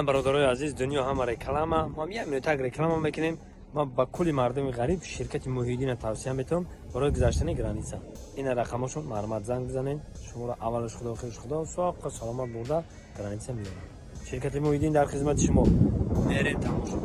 Ана, бародарои азиз, дунё ҳама реклама. Мо ҳам як минутак реклама мекунем. Ма ба кулли мардуми ғариб ширкати Муҳиддина тавсия метавам барои гузаштани граница. Ина рақамошон, марҳамат, занг бизанед. Шуморо аввалаш Худо, охираш Худо, соқ саломат бурда граница меёрад. Ширкати Муҳиддин дар хизмати шумо. Мерем, тамошо.